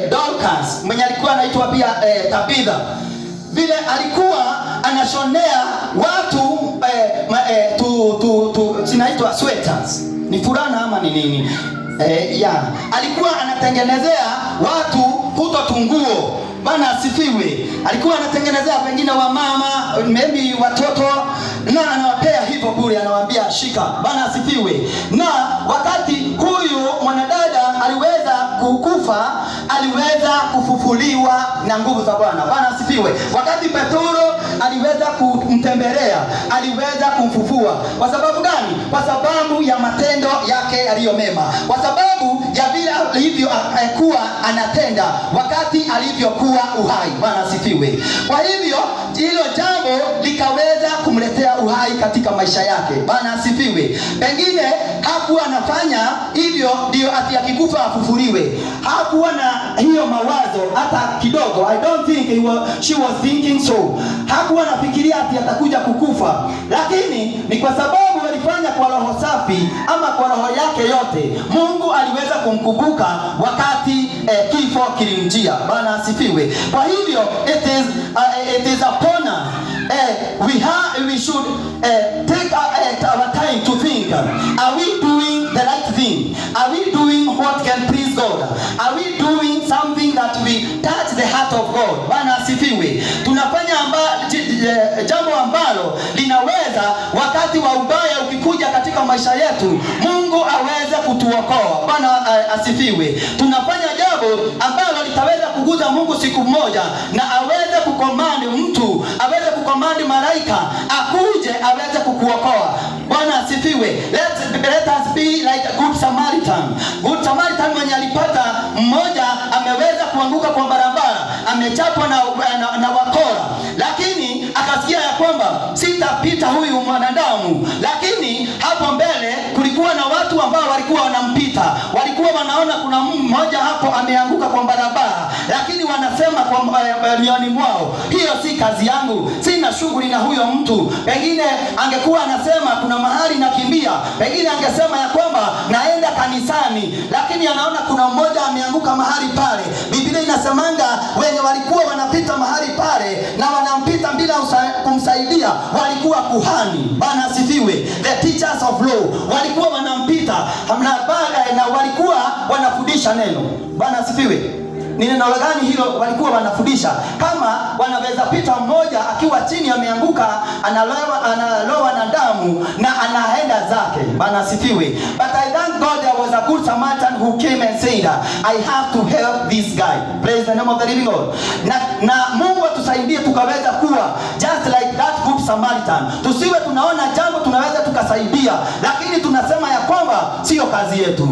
Dorcas mwenye alikuwa anaitwa pia Tabitha, vile alikuwa anashonea watu tu, tu, tu, zinaitwa sweaters, ni fulana ama ni nini? Yeah. Alikuwa anatengenezea watu huto tunguo. Bwana asifiwe. Alikuwa anatengenezea pengine wamama, maybe watoto, na anawapea hivyo bure, anawaambia shika. Bwana asifiwe. Na wakati huyu mwanadada aliweza kukufa, aliweza kufufuliwa na nguvu za Bwana. Bwana asifiwe. Wakati Petro aliweza kumtembelea, aliweza kumfufua. Kwa sababu gani? Kwa sababu ya matendo yake yaliyo mema, kwa sababu ya vile alivyokuwa anatenda wakati alivyokuwa uhai. Bwana asifiwe. Kwa hivyo hilo jambo likaweza kumletea uhai katika maisha yake. Bwana asifiwe. Pengine hakuwa anafanya hivyo ndio ati akikufa afufuliwe. Hakuwa na hiyo mawazo hata kidogo. I don't think she was thinking so. Hakuwa anafikiria ati atakuja kukufa, lakini ni kwa sababu alifanya kwa roho safi ama kwa roho yake yote, Mungu aliweza kumkumbuka wakati kifo kilimjia. Bwana asifiwe. Kwa hivyo it is upon us, we should take our time to think: Are we doing the right thing? Are we doing what can please God? Are we doing something that we touch the heart of God? Bwana asifiwe. Tunafanya jambo ambalo linaweza, wakati wa ubaya ukikuja katika maisha yetu, Mungu aweze kutuokoa. Bwana asifiwe. Tunafanya jambo ambalo litaweza kuguza Mungu siku moja na aweze kucommand mtu, aweze kucommand malaika akuje aweze kukuokoa. Bwana asifiwe. Let us be like a good Samaritan. Good Samaritan mwenye alipata mmoja ameweza kuanguka kwa barabara, amechapwa na wakora, lakini akasikia ya kwamba sitapita huyu mwanadamu. Lakini hapo mbele kulikuwa na watu ambao walikuwa wanampita, walikuwa wanaona kuna mmoja hapo ameanguka kwa barabara, lakini wanasema kwa mioyoni mwao, hiyo si kazi yangu, sina shughuli na huyo mtu. Pengine angekuwa anasema kuna mahali nakimbia, pengine angesema ya kwamba naenda kanisani, lakini anaona kuna mmoja ameanguka mahali pale. Biblia inasemanga wenye walikuwa wanapita mahali pale na wanampita bila kumsaidia walikuwa kuhani. Bwana asifiwe. The teachers of law walikuwa wanampita na walikuwa wanafundisha neno. Bwana asifiwe. Ni neno gani hilo walikuwa wanafundisha? Kama wanaweza pita mmoja akiwa chini ameanguka, analowa na damu na anaenda zake. Bwana asifiwe. But I thank God there was a good Samaritan who came and said, "I have to help this guy." Praise the name of the living God. Na Mungu atusaidie tukaweza kuwa just like that good Samaritan. Tusiwe tunaona jambo tunaweza tukasaidia, lakini tunasema ya kwamba sio kazi yetu.